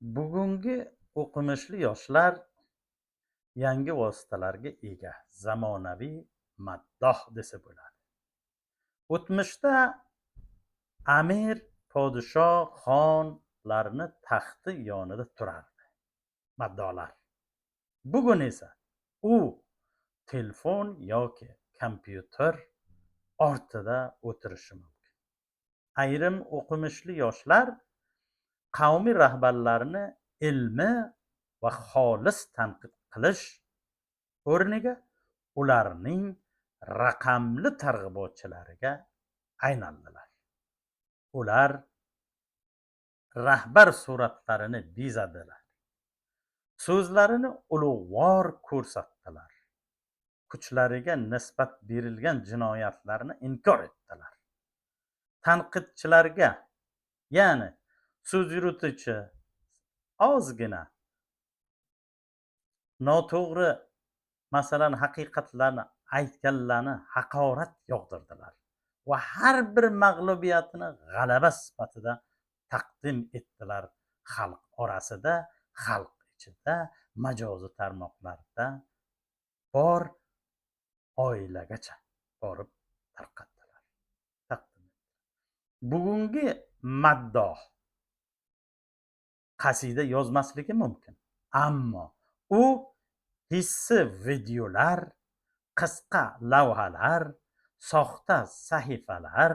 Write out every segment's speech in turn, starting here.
Bugungi o'qimishli yoshlar yangi vositalarga ega, zamonaviy maddoh desa bo'ladi. O'tmishda amir, podsho, xonlarni taxti yonida turardi maddohlar. Bugun esa u telefon yoki kompyuter ortida o'tirishi mumkin. Ayrim o'qimishli yoshlar qavmiy rahbarlarni ilmi va xolis tanqid qilish o'rniga ularning raqamli targ'ibotchilariga aylandilar. Ular rahbar suratlarini bezadilar, so'zlarini ulug'vor ko'rsatdilar, kuchlariga nisbat berilgan jinoyatlarni inkor etdilar. Tanqidchilarga, ya'ni so'z yurituvchi ozgina noto'g'ri, masalan, haqiqatlarni aytganlarni haqorat yog'dirdilar va har bir mag'lubiyatini g'alaba sifatida taqdim etdilar xalq orasida, xalq ichida, majoziy tarmoqlarda bor oilagacha borib tarqatdilar, taqdim etdilar. Bugungi maddoh qasida yozmasligi mumkin, ammo u hissi videolar, qisqa lavhalar, soxta sahifalar,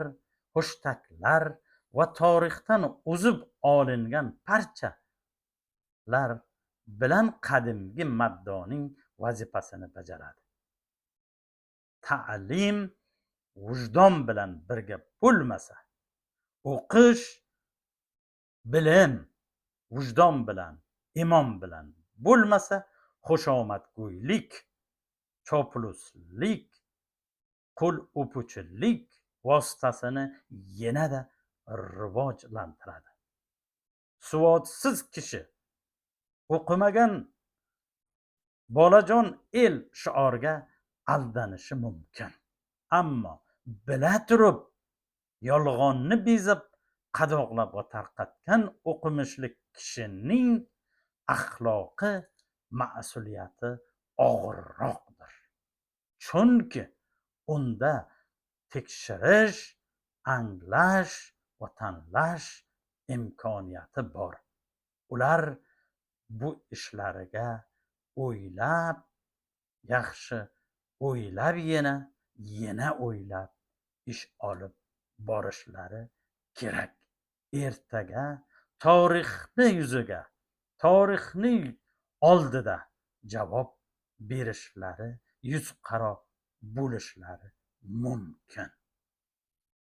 hushtaklar va tarixdan uzib olingan parchalar bilan qadimgi maddohning vazifasini bajaradi. Ta'lim vijdon bilan birga bo'lmasa, o'qish, bilim vijdon bilan, imon bilan bo'lmasa, xushomadgo'ylik, chopluslik, qo'l o'puvchilik vositasini yanada rivojlantiradi. Savodsiz kishi, o'qimagan bolajon el shiorga aldanishi mumkin, ammo bila turib yolg'onni bezab, qadoqlab va tarqatgan o'qimishli kishining axloqiy mas'uliyati og'irroqdir, chunki unda tekshirish, anglash va tanlash imkoniyati bor. Ular bu ishlariga o'ylab, yaxshi o'ylab, yana yana o'ylab ish olib borishlari kerak. Ertaga tarixni yuziga, tarixning oldida javob berishlari, yuz qaro bo'lishlari mumkin.